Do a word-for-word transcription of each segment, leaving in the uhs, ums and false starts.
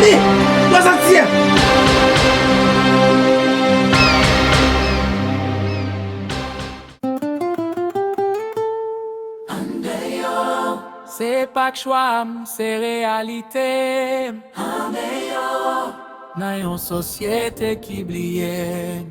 Li! Mwen santi a! Se pa k chwa m, se reyalite m. Nan yon sosyete ki bliye m.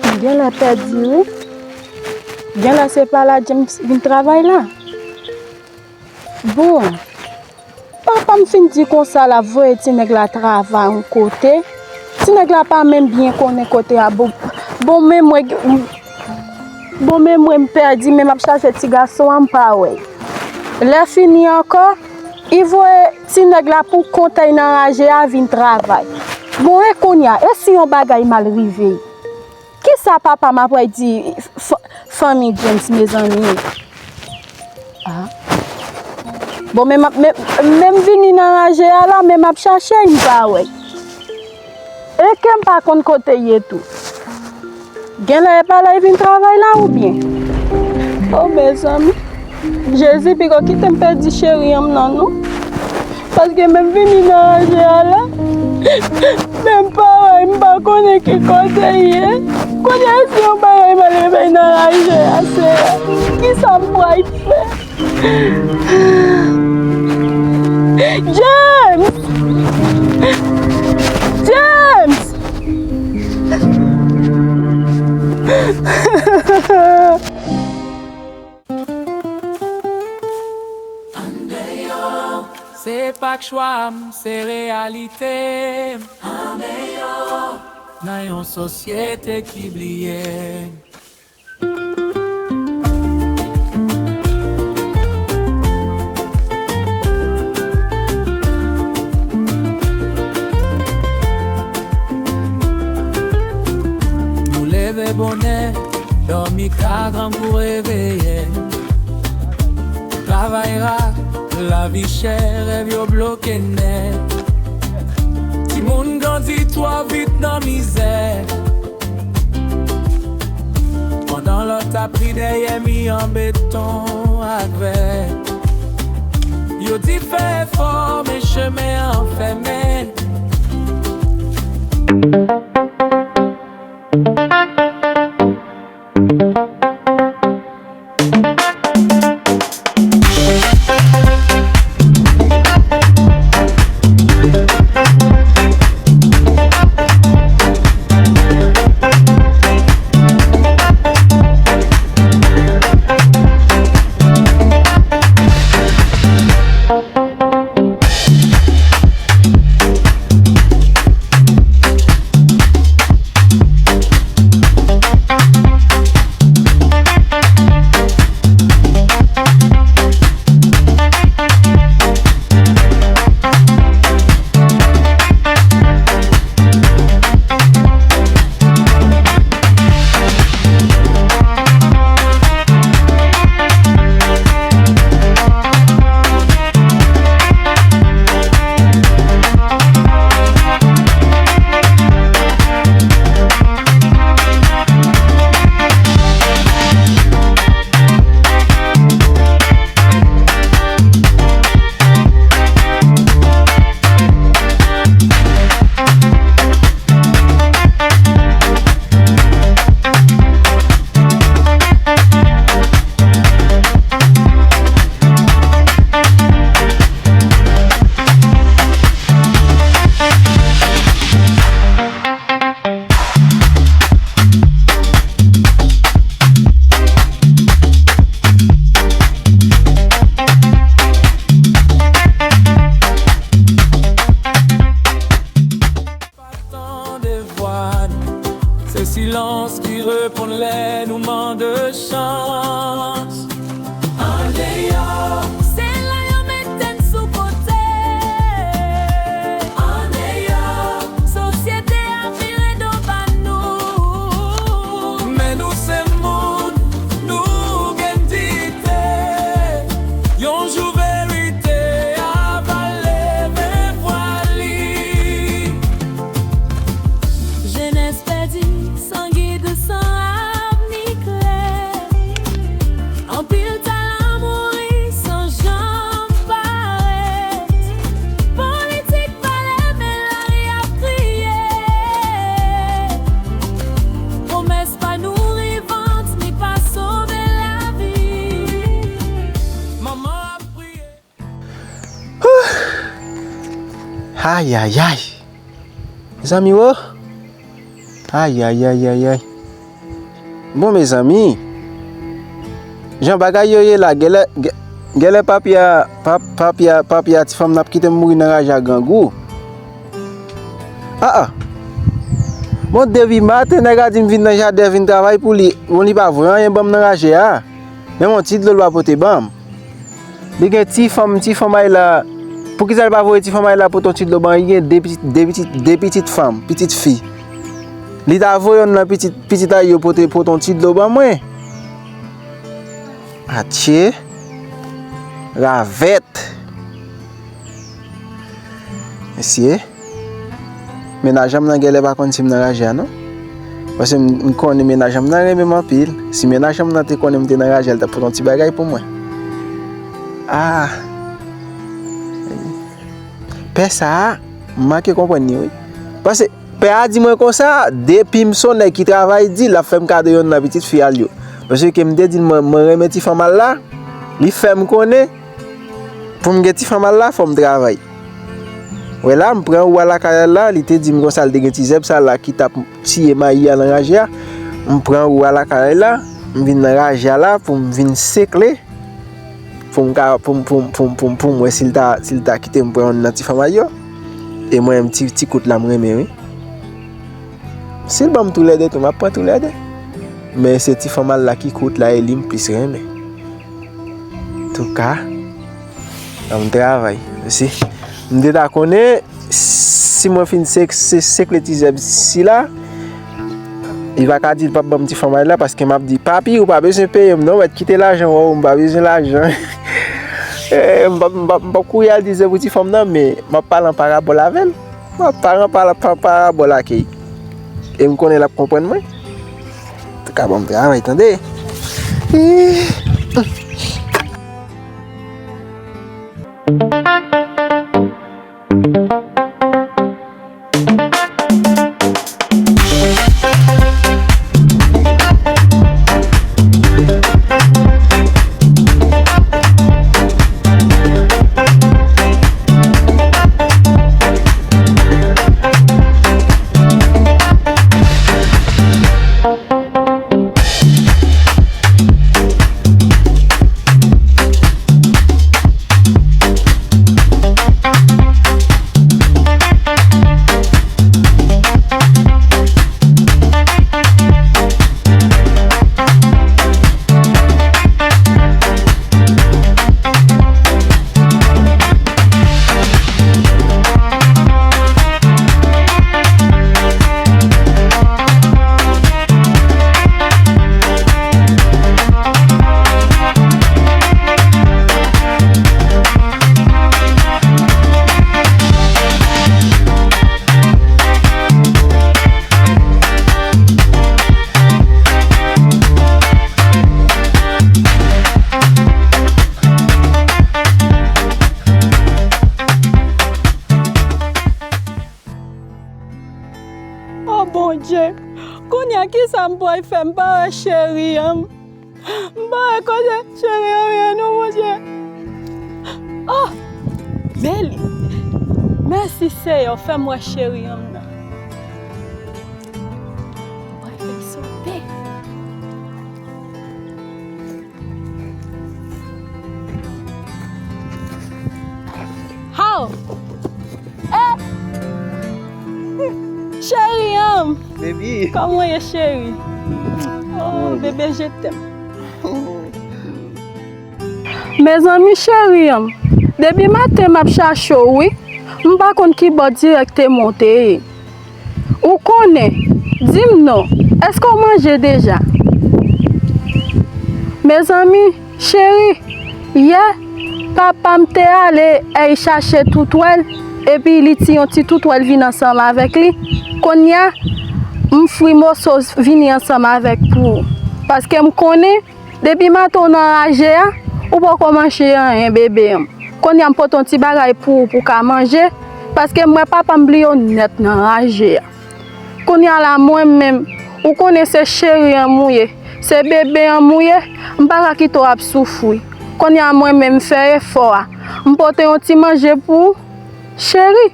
M genlè pèdi wi. Genlè se pa la James vin travay la. Bon, papa m fin di konsa l ap voye ti nèg la travay yon kote. Ti nèg la pa menm byen konnen kote a. Bon, bon men mwen, bon men mwen m pèdi men m ap chache ti gason an m pa wè l. Lè fini ankò, li voye ti nèg la pou kont li nan raje a vin travay. Bon, e kounye a, e si yon bagay mal rive? Kisa papa m ap pral di f-, fanmi James, mezanmi? Ah. Bon, men m ap, men, men m vini nan raje a la, men m ap chache l, m pa wè l. E ke m pa konn kote l ye tou. Genlè e pa la l vin travay la oubyen? Oh, mezanmi. Jezi, piko kite m pèdi cheri an m nan non. Paske menm vini nan raje a la, menm pa wè l, m pa konnen ki kote l ye. Kounye a si yon bagay mal rive nan raje a, Seyè, kisa m pral fè? James! James! Se pa k chwa m, se reyalite m. Nan yon sosyete ki bliye m. Nou leve bonè, dòmi ka grangou reveye. Travay ra, lavi chè, rèv yo bloke nèt. Timoun grandi twò vit nan mizè. Pandan lòt ap ri dèyè mi an beton ak vè. Yo di fè efò, men chemen an fèmen. Se silans ki reponn lè nou mande chans. Andeyò, se la yo mete n sou kote. Andeyò, sosyete a vire do ba nou. Men nou se moun, nou gen dite. Yon jou verite a va leve vwa li. Jenès pèdi san gid, san avni klè. Anpil talan mouri san janm parèt. Politik pale men lari ap kriye. Pwomès pa nouri vant ni pa sove lavi. Manman ap priye. Ayayay. Mezanmi, wo. Ayayayayay. Bon, mezanmi. Jan bagay yo ye la, genlè, gen- genlè papi a, pap- papi a, papi a ti fanm nan ap kite m mouri nan raje a grangou. Ah, ah. Bon, depi maten, nèg la di m vin nan jaden, vin travay pou li. Bon, li pa voye anyen ban m nan raje a. Menm yon ti dlo l pa pote ban m. Li gen ti fanm, ti fanm ay la. Poukisa l pa voye ti fanm ay la pote yon ti dlo ban li? Li gen de pitit, de pitit, de pitit fanm, pitit fi. Li ta voye youn nan pitit, pitit ay yo pote, pote yon ti dlo ban mwen. Atye. Ravèt. Mesye. Menajan m nan genlè pa konn si m nan raje a non. Paske m, m konnen menajan m nan renmen m anpil. Si menajan m nan te konnen m te nan raje a, li t ap pote yon ti bagay pou mwen. Ah. Pè sa a, m manke konprann li wi. Paske pè a di mwen konsa, depi m se yon nèg ki travay di, l ap fè m kado yonn nan pitit fi a l yo. Paske m te di l mwen, mwen renmen ti fanm al la, li fè m konnen, pou m gen ti fanm al la, fò m travay. Wè la, m pran ou a lakay al la, li te di m konsa, l te gen ti zèb sa la ki t ap tiye mayi a nan raje a. M pran ou a lakay al la, m vin nan raje a la pou m vin sekle, pou m ka, pou m, pou m, pou m, pou m, pou m wè si l ta, si l ta kite m pran youn nan ti fanm al yo. E mwen, ti, ti kout la, m renmen, wi. Si l ban m toulède tou, m ap pran toulède. Men se ti fanm al la ki kout la, e li m plis renmen. Touka, an m travay. Si m te ta konnen, si mwen fin sek-, se-, sekle ti zèb sila, li pa ka di l p ap ban m ti fanm al la, paske m ap di, "Papi, ou pa bezwen peye m, non, mèt kite lajan, wè, m pa bezwen lajan." Eh, m p ap, m p ap, m p ap kouri al di se pou ti fanm nan, men m ap pale an parabòl avè l. M ap pale an para-, pa-, parabòl ak li. E m konnen l ap konprann mwen. Touka, ban m travay, tande. Oh Bondye, kounye a kisa m pral fè? M pa wè cheri an m. M pa wè kote cheri an ye non, Bondye. Oh, men li. Mèsi Seyè, fè m wè cheri an m nan. Mwen fè m sote. Haw! Eh! Cheri an m, Baby. Kòman w ye, cheri? Oh, bebe, je t'aime. Mezanmi, cheri an, depi maten m ap chache w, wi. M pa konn ki bò dirèk te monte ye. Ou konnen, di m non, èske w manje deja? Mezanmi, cheri, yè, papa m te ale èy chache toutwèl, epi li ti yon ti toutwèl vin ansanm avèk li. Kounye a, m fri moso vini ansanm avèk pou ou. Paske m konnen, depi maten w nan raje a, ou poko manje anyen, bebe m. Kounye a, m pote yon ti bagay pou ou, pou w ka manje, paske m wè papa m bliye w nèt nan raje a. Kounye a la, mwen menm, ou konnen se cheri an m ou ye, se bebe an m ou ye, m pa ka kite w ap soufri. Kounye a, mwen menm, m fè efò a, m pote yon ti manje pou ou, cheri.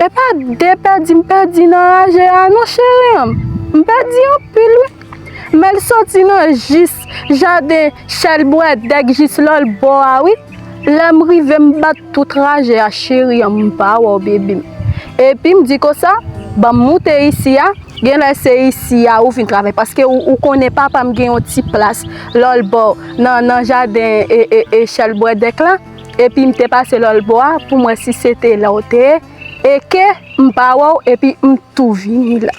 E pa de pèdi m pèdi nan raje a, non, cheri an m. M pèdi anpil, wi. Men l soti nan jis jaden chèlbwè dèk jis lòlbò a, wi. Lè m rive, m bat tout raje a, cheri an m, m pa wè w, bebe m. Epi m di konsa, ban m moute isi a, genlè se isi a ou vin travay, paske ou, ou konnen papa m gen yon ti plas lòlbò nan, nan jaden e, e, e chèlbwè dèk la, epi m te pase lòlbò a pou m wè si se te la w te ye, e ke m pa wè w, epi m tou vini la.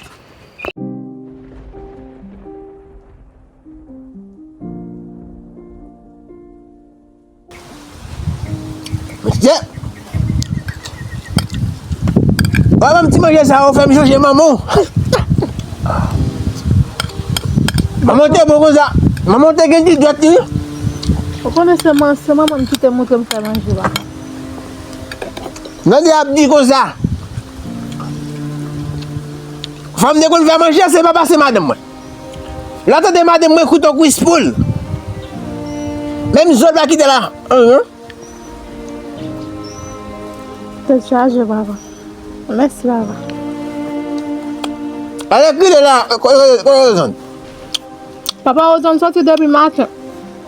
Mesye! Wè, ban m ti manje sa yo fè m sonje manman w. Manman w te bon konsa. Manman w te gen ti dwèt li. Ou konnen se man-, se manman m ki te montre m fè manje, papa. Gade ap di konsa. Fanm te konn fè manje, se pa pase madanm mwen. Lè w tande madanm mwen kouto kwis poul. Menm zòn pa kite la. Ahan. Tèt chaje, papa. Mèsi, papa. Ale kile la, kote, kote, kote Wozan? Papa, Wozan soti depi maten.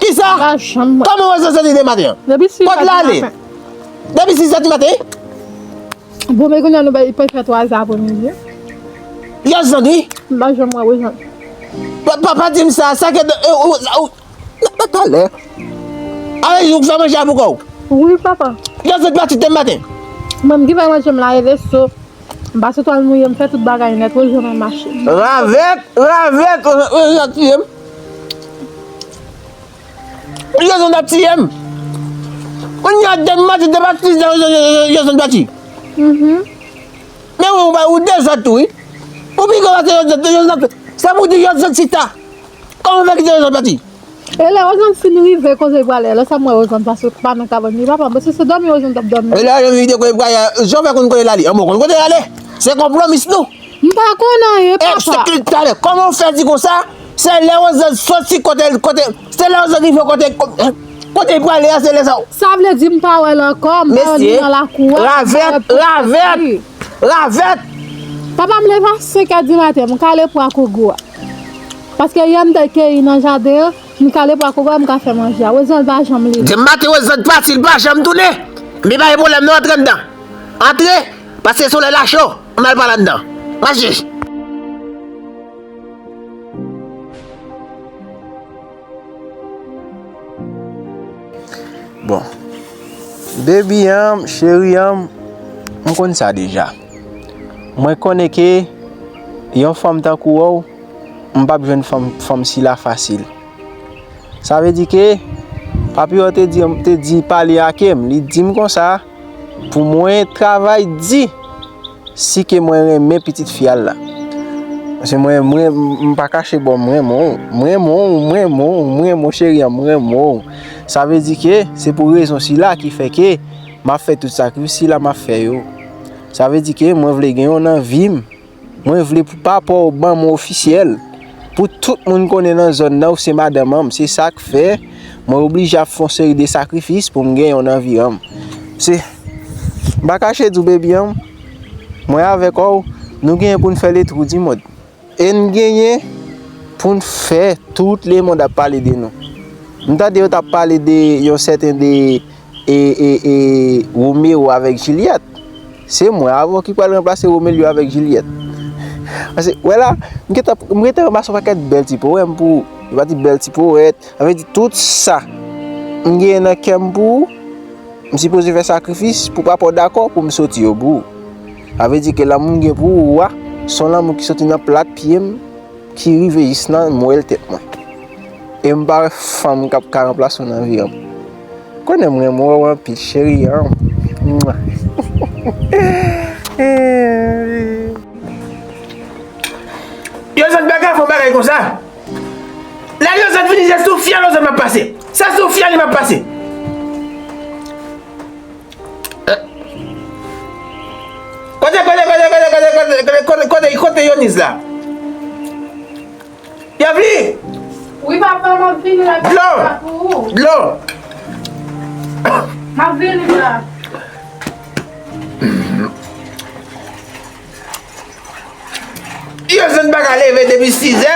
Kisa? Pa janm wè. Kòman Wozan soti depi maten an? Depi sis è di maten. Depi sis è di maten? Bon, men kounye a nou bay, li pral fè twa zè apremidi. Wozan, wi. M pa janm wè Wozan. Pa, pa, pa di m sa, sa ke, e, ou, ou, Nan, nan talè. Avè di ou k fè manje a pou kò w. Wi, papa. Yo sot pati depi maten. Mwen, m ki fè manje m la, e veso. M pase twal mouye, m fè tout bagay nèt, Wozan nan mache. Ravèt, ravèt, Wozan tiye m. Wozan t ap tiye m. Kounye a, depi maten, depi maten, Wozan pati. Mhm. Men ou, ou dezòd tou, wi. Ou pi gwo pase Wozan, Wozan, se pou di Wozan chita. Kòman w fè kite Wozan pati? E lè Wozan fin rive kote l prale, lè sa m wè Wozan pase pa nan kabann li, papa, m panse se dòmi Wozan t ap dòmi. E lè Wozan vide kote l prale, jan w fè konn kote l ale? An, bon, konn kote l ale? Se konplomis nou. M pa konn anyen, papa. Talè, kòman w fè di konsa? Se lè Wozan soti kote, kote, se lè Wozan rive kote, kote l prale a, se lè sa. Sa vle di m pa wè l ankò, m pa wè l nan lakou a, m pa wè l pou pati. Ravèt, ravèt. Papa, m leve a senk è di maten, m kale pwa kogo a. Paske yè m te keyi nan jaden an, m kale pwa kogo a, m ka fè manje a. Wozan pa janm leve. Depi maten Wozan pati, l pa janm tounen. Men pa gen pwoblèm non, antre anndan. Antre, paske solèy la cho, ann al pale anndan. Mache. Bon. Baby an m, cheri an m, m konn sa deja. Mwen konnen ke yon fanm tankou w, m p ap jwenn fanm, fanm sila fasil. Sa vle di ke papi w te di, te di pale ake m, li di m konsa, pou mwen travay di si ke mwen renmen pitit fi a la. Paske mwen, mwen, m pa kache bò, m renmen w, m renmen w, m renmen w, m renmen w, cheri an, m renmen w. Sa vle di ke se pou rezon sila ki fè ke m ap fè tout sakrifis sila m ap fè yo. Sa vle di ke mwen vle gen w nan vi m. Mwen vle pou papa w ban m w ofisyèl. Pou tout moun konnen nan zòn nan ou se madanm an m. Se sa k fè mwen oblije ap fè yon seri de sakrifis pou m gen yon nan vi an m. Se, m pa kache di w, baby an m, mwen avèk w, nou genyen pou n fè le tour du monde. E n genyen pou n fè tout lemonn ap pale de nou. M tande yo t ap pale de yon sèten de e, e, e Romeo avèk Juliette. Se mwen avè w ki pral ranplase Romelio avèk Juliette. Paske, wè la, m gentan, m gentan ranmase yon pakèt bèl ti powèm pou ou. Yo pa di bèl ti powèt. Sa vle di tout sa m genyen nan kè m pou ou, m sipoze fè sakrifis pou papa w dakò pou m soti yo pou ou. Sa vle di ke lanmou m gen pou ou a, se yon lanmou ki soti nan plat pye m, ki rive jis nan mwèl tèt mwen. E m pa wè fanm k ap ka ranplase w nan vi an. Konnen m renmen w anpil, cheri an. Mwa. Yo, zòt pa ka fè yon bagay konsa. Lè Yozòt vini, se sou fyèl Yozòt m ap pase. Se sou fyèl li m ap pase. Kote, kote, kote Yoniz la? Yovli! Wi, papa, m ap vini la. Dlo! Dlo! M ap vini la. Yozòt pa ka leve depi sizè.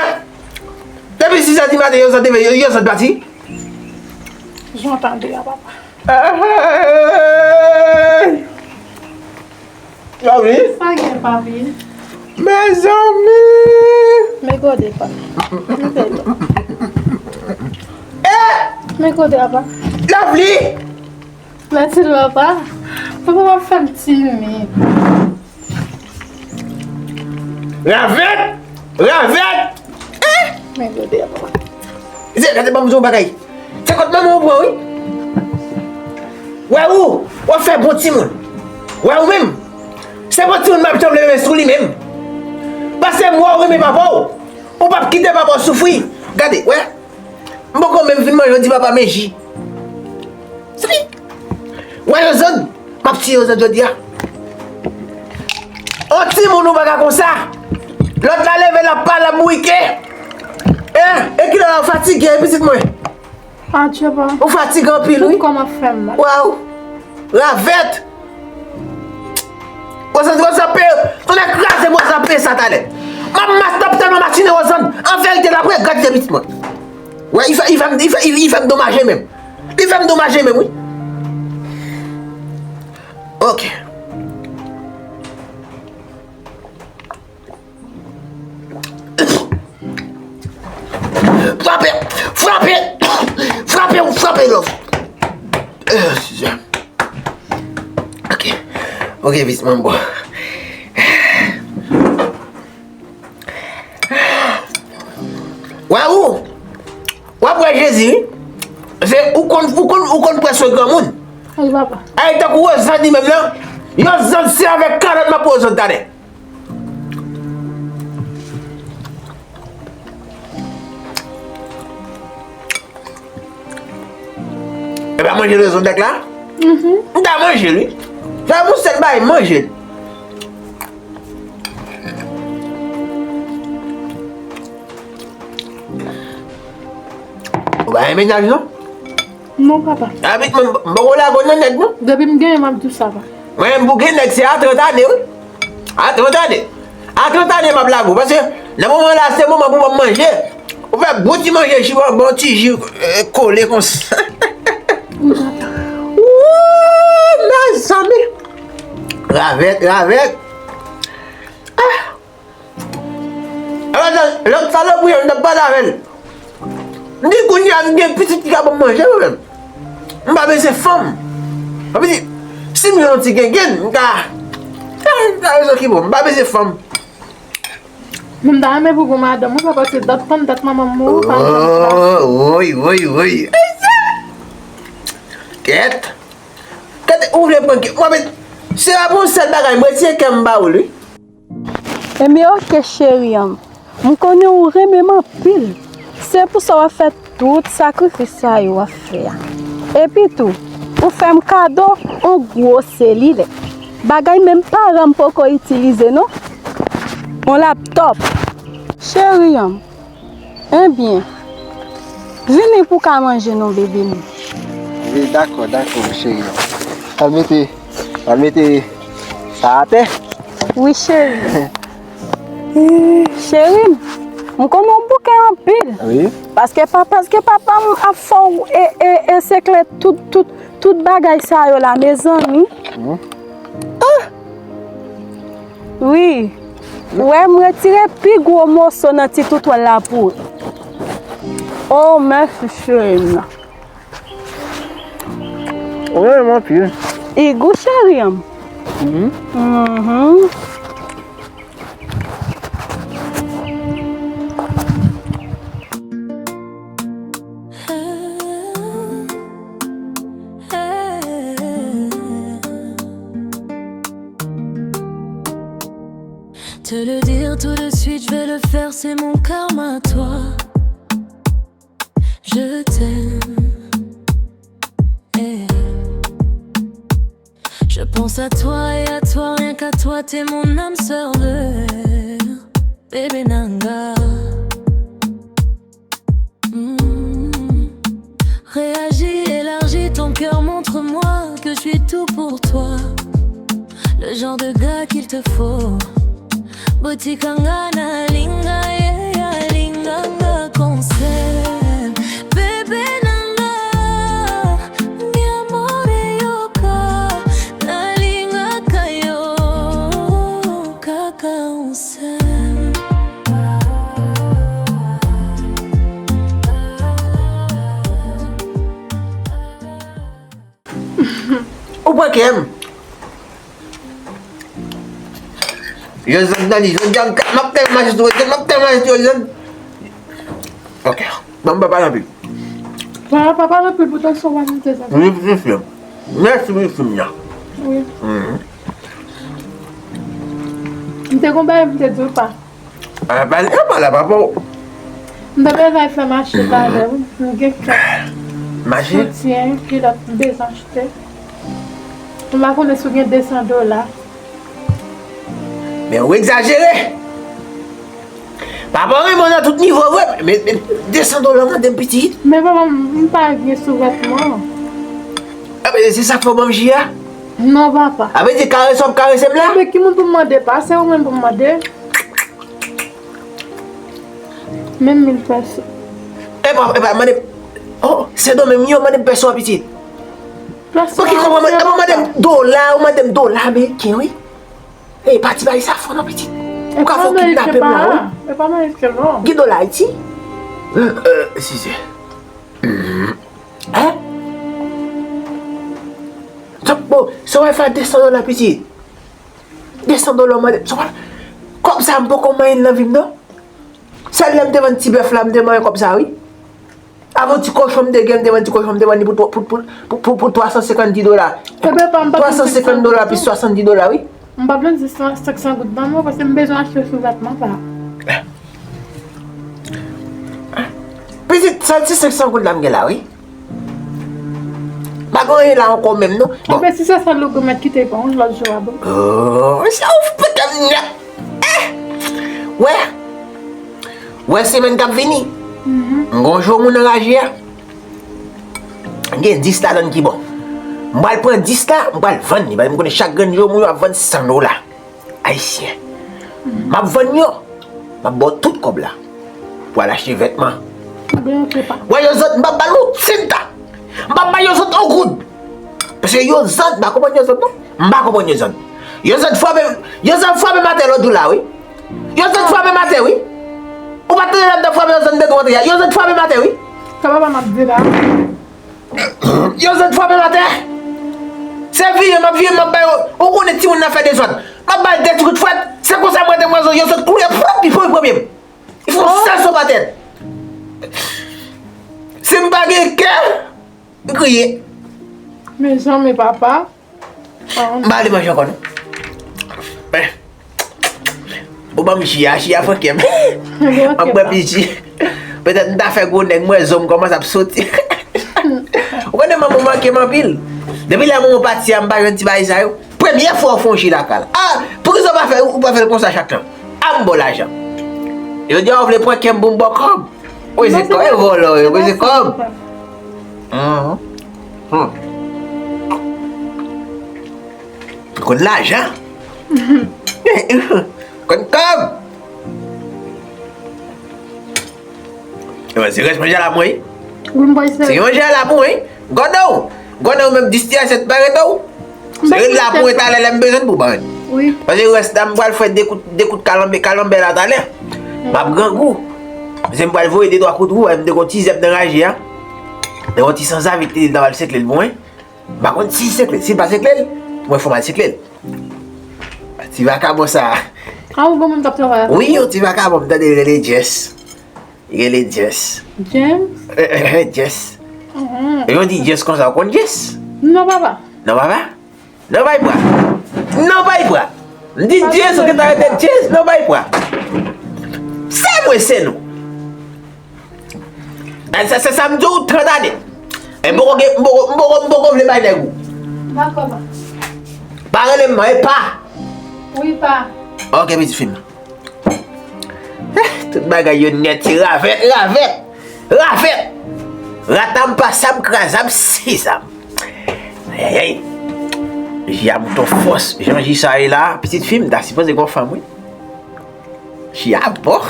Depi sizè di maten, Yozòt leve, Yozòt pati. Jan w tande a, papa. Hey! Yovli? Sa gen, papi? Mezanmi! Men gode, papa. Eh! Men gode, papa. Yovli! Mèsi, papa. Papa, w ap fè m timid. Ravèt! Ravèt! Eh! Men gode a, papa. Gade, ban m di w yon bagay. Se kot manman w pran, wi. Wè ou, w ap fè bon timoun. Wè ou menm. Se bon timoun m ap janm leve sou li menm. Paske m wè w renmen papa w. Ou p ap kite papa w soufri. Gade, wè. M poko menm fin manje, w di papa men ji. Sa li. Wè Yozòt, m ap tiye Yozòt jodi a. On timoun ou pa ka konsa. Lòt la leve, l ap pale, l ap bourike. Hein? E kilè la ou fatige, pitit mwen? Adye, pa. Ou fatige anpil, wi. Tout kò m ap fè m mal. Waw. Ravèt. Wozan, Wozan pe, tonnè kraze m, Wozan pe sa talè. M ap mas, m ap tèlman machine Wozan. An verite, l ap regrèt li, pitit mwen. Wè, li fè, li fè, li fè, li fè m domaje menm. Li fè m domaje menm, wi. Ok. Frape! Frape! Frape, frape, love! Eh, Seyè. Ok. Ok, vis manbo. Wè ou? W ap wè Jezi, wi. Se ou konn, ou konn, ou konn prèske granmoun. Ay, papa. Ay, tankou Wozan li menm nan. Yon zòn se avèk kalòt m ap Wozan talè. E pa manje lezondèk la? Mhm. M ta manje l, wi. Sa pou sèl bagay, manje l. Ou pa gen mennaj, non? Non, papa. Abit mwen, m poko lage w nan nèg, non. Depi m genyen, m ap di w sa, papa. Mwen, m pou gen nèg, se a trant ane, wi. A trant ane. A trant ane, m ap lage w. Paske, nan moman la, se moman pou mwen manje. Ou fè bon ti manje, ji, bon, bon ti ji, eh, kole konsa. Wi, papa. Wouy, mezanmi. Ravèt, ravèt. Ah. Alò, lòt salopri an, m t ap pale avè l. M di, kounye a, m gen pitit ki ka ban m manje, mwen menm. M pa bezwen fanm. Sa vle di, si m gen yon ti gengenn, m ka, m ka rezokipe w. M pa bezwen fanm. Men m ta renmen pou gon madanm, wi, papa, se dat tann dat manman m mouri, pa janm pase. Oh, woy, woy, woy. Kèt. Kèt, ou vle pran kè. Mwen, men, se pa pou yon sèl bagay, m retire kè m ba ou l, wi. Ebyen, oke, cheri an m. M konnen ou renmen m anpil. Se pou sa w ap fè tout sakrifis sa yo w ap fè a. Epi tou, ou fè m kado on gwo selilè. Bagay menm paran m poko itilize non. On laptòp. Cheri an m. Ebyen, vini pou w ka manje non, bebe m. Wi, dakò, dakò, cheri an m. Al mete, al mete sa atè. Wi, cheri. Cheri m, m konnen w bouke anpil. Wi. Paske pa, paske papa m ap fè w e, e, e sekle tout, tout, tout bagay sa yo la, mezanmi. Hmm. Ah! Wi. Wè, m retire pi gwo moso nan ti toutwal la pou ou. Oh, mèsi, cheri m nan. Ou renmen anpil. I gou, cheri m. Mhm. Mhm. Te le dire tout de suite, je vais le faire, c'est mon karma, toi. Je t'aime. Eh. Je pense à toi et à toi, rien qu'à toi, t'es mon âme sœur, bébé Nanga. Hmm. Réagis, élargis ton cœur, montre-moi que je suis tout pour toi. Le genre de gars qu'il te faut. Botika nga na linga, yeah, yeah, linga nga konsèl. Bebe nanga, mi amor, yo ka na linga ka yo ka konsèl. Ou pran kè m. Jozèn nan li, jodi a m ap tèlman mache sou Jozèn, m ap tèlman mache sou Jozèn. Ok. Ban m pa pale anpil. Pa, pa pale anpil, poutan se w pa monte sa. Wi, wi, wi. Mèsi, wi, fi m nan. Wi. Mhm. M te gon bagay m te di w pa. Ah, pale, pale, papa. M te bezwen fè mache talè, wi. M gen kèk soutyen, kilòt m bezwen achte. M pa konnen si w gen de san dola. Men ou egzajere! Papa renmen w nan tout nivo vre, men, men de san dola w mande m pitit. Men papa, m, m pa gen souvètman. Ah, men se sa k fè w ban m ji a? Non, papa. A vle di karese w ap karese m la? Men ki moun pou m mande pa, se ou menm pou m mande. Menm mil pèso. Epa, epa, mande. Oh, se do menm yo mande m pèso a pitit. Pèso a, se papa. Epa, mande m dola, ou mande m dola ameriken, wi. Ey, pati bay sa fò non, pitit. Ou ka fè w kidnape m la, wi. Epa ameriken, non. Gen dola Ayiti? Euh, si se. Hein? Bon, sa w fè a de san dola, pitit? De san dola w mande m. Sa w fè? Kòb sa m poko manyen l nan vi m, non. Sèl lè m te vann ti bèf la, m te manyen kòb sa, wi. Avan ti kochon m te gen, m te vann ti kochon, m te vann li pou, pou, pou, pou, pou, pou twa san senkann dola. Twa san senkann dola plis swasanndis dola, wi. M p ap jwenn senk san goud nan men w, paske m bezwen achte souvètman pa. Pitit, sèl ti senk san goud la m gen la, wi. Pa gen anyen la ankò menm, non. Bon. Enben, si se sa, Lou, mèt kite pou yon lòt jou a, bon. Oh, sa ou fout m nèt. Eh! Wè. Wè semèn k ap vini. Mhm. M gon jwo moun anraje a. M gen dis ladann ki bon. M pral pran dis la, m pral vann li. Paske m konnen chak grenn jwo moun yo ap vann san dola ayisyen. M ap vann yo. M ap ba w tout kòb la. Pou al achte vètman. Ebyen, ok, pa. Wè, yo zòt, m p ap ba l yon ti ta. M p ap ba yo zòt yon goud. Paske yo zòt, m pa konprann yo zòt, non. M pa konprann yo zòt. Yo zòt frape, yo zòt frape m atè lòt jou la, wi. Yo zòt frape m atè, wi. Ou pa tande lè m t ap frape yo zòt m te tou antre a. Yo zòt frape m atè, wi. Sa papa m ap di la. Yo zòt frape m atè. Se vire, m ap vire, m ap ba yo. Ou konnen timoun nan fè dezòd. M ap ba l de ti kout fwèt. Se konsa m rete mwen zo. Yo zòt kouri, pwòp, li fon premye m. Li fon sèl sou patèt. Si m pa gen kè, m kriye. Mezanmi, papa. M pa vle manje ankò, non. Men, ou ban m ji a, ji a fòkè m. M ap bwè plis ji. Petèt m ta fè gwo nèg, m wè zo m kòmanse ap soti. Ou konnen manman manke m anpil. Depi lè manman pati a, m pa jwenn ti bagay sa yo. Premye fwa w fè yon ji lakay la. Ah, poukisa w pa fè, ou pa fè l konsa chak tan? Ah, m ba w lajan. Jodi a, ou vle pran kè m pou m ba w kòb? Ou se kòb, e vòlò, ou se kòb. Mhm. Hmm. Konn lajan. Konn kòb. Ewa, se rès manje a la pou mwen. Wi, m pral se. Se manje a la pou mwen. Gòdon. Gòdon menm dis ti asyèt pa rete w. Se rele la pou mwen talè lè m bezwen pou ban. Wi. Paske rès la, m pral fè de kout, de kout kalanbè, kalanbè la talè. M ap grangou. Paske m pral voye de twa kout wou, m te gon ti zèb nan raje a. Te gon ti sanzav, li te di l ta pral sekle l pou mwen. M pa konn si l sekle l. Si l pa sekle l, mwen fò m al sekle l. Ti vakabon sa. A, ou gon moun k ap travay avè w? Wi, yon ti vakabon, m tande l rele Jess. Li rele Jess. James? Eh, eh, eh, Jess. Mhm. E yo di Jess konsa, ou konn Jess? Non, papa. Non, papa? Non, bay bra. Non, bay bra. M di Jess, ou gentan rete Jess, non, bay bra. Se mwen, se nou. Eh, sa, sa, sa m di w trant ane. E m poko gen, m poko, m poko, m poko vle bay nèg ou. Dakò, pa. Pa rele m non, e pa. Wi, pa. Ok, pitit fi m. Eh, tout bagay yo nèt, se ravèt, ravèt, ravèt. Ratam, pasam, krazam, sizam. Ayayay. Ji a mouton fòs. Jan ji sa ye la, pitit fi m, ta sipoze gon fanm, wi. Ji a bon.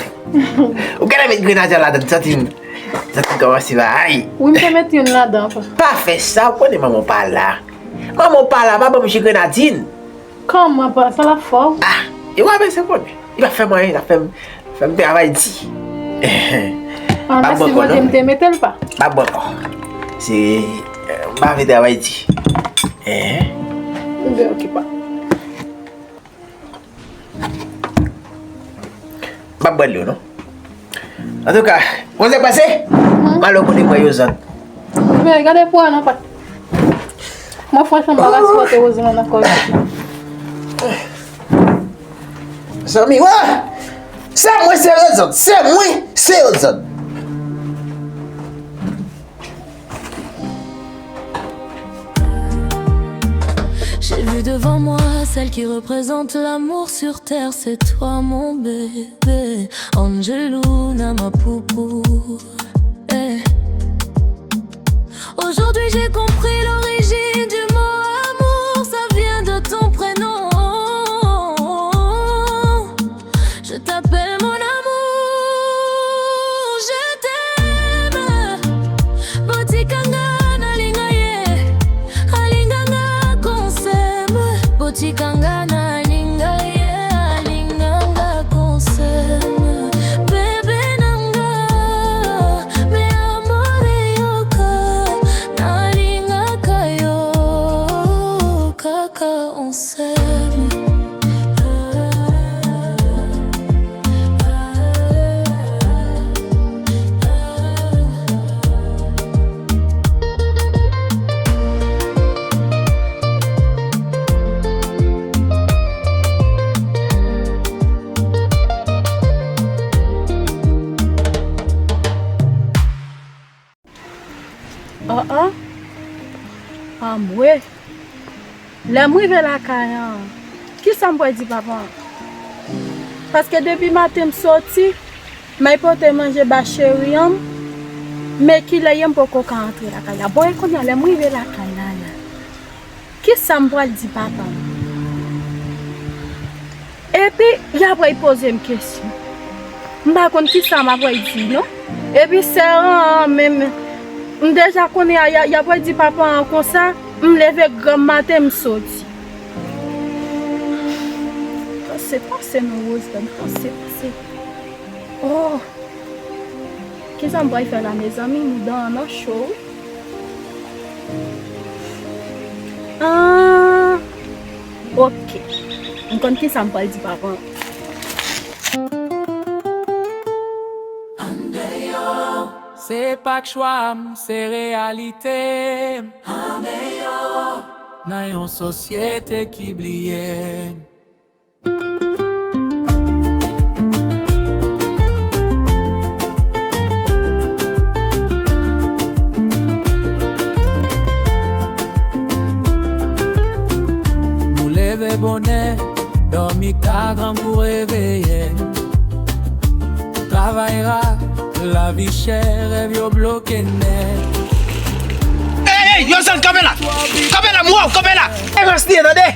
Ou genlè met grenadya ladan, santi m, santi m kòmanse bay. Wi, m te met youn ladan, pa. Pa fè sa, ou konnen manman w pa la. Manman w pa la, pa ban m ji grenadin. Kòman pa, sa l ap fè w? Ah, e w ap ese konnen. Li pa fè m anyen, l ap fè m, fè m travay di. Ah, mèsi Bondye, m te mete l pa. M ap bwè ankò. Se, eh, m pa vle travay di. Eh. Oubyen okipa. M ap bwè dlo, non. Antouka, konn sa k pase? Mhm. M ale kote mwen yo zòt. Men, gade pou an nan pat. Mwen franchman m pa ka sipòte Roseland ankò. Zanmi, wè! Se mwen, se yo zòt. Se mwen, se yo zòt. J'ai vu devant moi celle qui représente l'amour sur terre, c'est toi mon bébé, Angelou na ma poupou. Eh. Aujourd'hui j'ai compris l'origine du mot amour, ça vient de ton prénom. Je t'appelle mon amour, je t'aime. Botika nga nalinga ye, alinga nga konsèm. Botika nga nalinga ye, alinga nga konsèm. Bébé na nga, mi amor, yo ka, nalinga ka yo, kaka on s'aime. Oh, oh. Anmwe. Lè m rive lakay an, kisa m pral di papa an? Paske depi maten m soti, m al pote manje ba cheri an, men kilè ye m poko ka antre lakay la. Bon, e kounye a, lè m rive lakay la, la, kisa m pral di papa m? Epi, y ap pral poze m kesyon. M pa konn kisa m ap pral di, non. Epi, sè an menm, m deja konnen y a, y a, y ap pral di papa an konsa, m leve granm maten, m soti. Panse, panse non, Roseland, panse, panse. Oh! Kisa m pral fè la, mezanmi? Mouda an nan cho, wi. Ah, ok. M konn kisa m pral di papa an. Se pa k chwa m, se reyalite m. Nan yon sosyete ki bliye m. Nou leve bonè, dòmi ta grangou reveye. Travay ra, lavi chè, rèv yo bloke nèt. Ey, ey, yo zòn, kanpe la! Kanpe la, m wè w, kanpe la! Evans li ye, tande!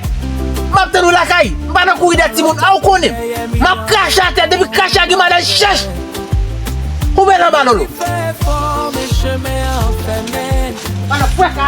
M ap tann ou lakay. M pa nan kouri dèyè timoun. A, ou konnen. M ap krache atè. Depi krache a gen madanm chèch. Ou bèl anba lolo. Madanm fwè ka.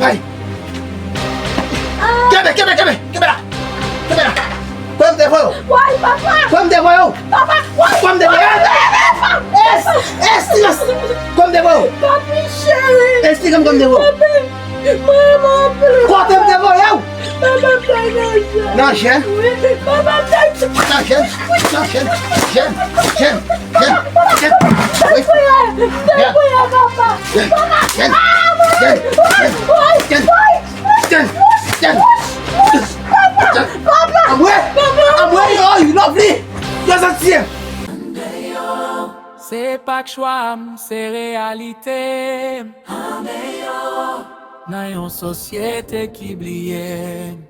Ay! Kenbe, kenbe, kenbe! Kenbe la! Kenbe la! Kwè m te voye w! Woy, papa! Kwè m te voye w! Papa, woy! Kwè m te voye w! Es! Es! Silans! Kwè m te voye w! Papi cheri! Esplike m kwè m te voye w! Papi! Manman, papa! Kote m te voye w! Papa, pa nan jè! Nan jè? Wi, papa, pa nan jè! Nan jè! Nan jè! Jè! Jè! Jè! Wi! Jè! Jè! Jè! Jè! Jè! Jè! Jè! Anmwe! Anmwe! Yo, yo, lovely! Yo, santi! Se pa k chwa m, se reyalite m. Nan yon sosyete ki bliye m.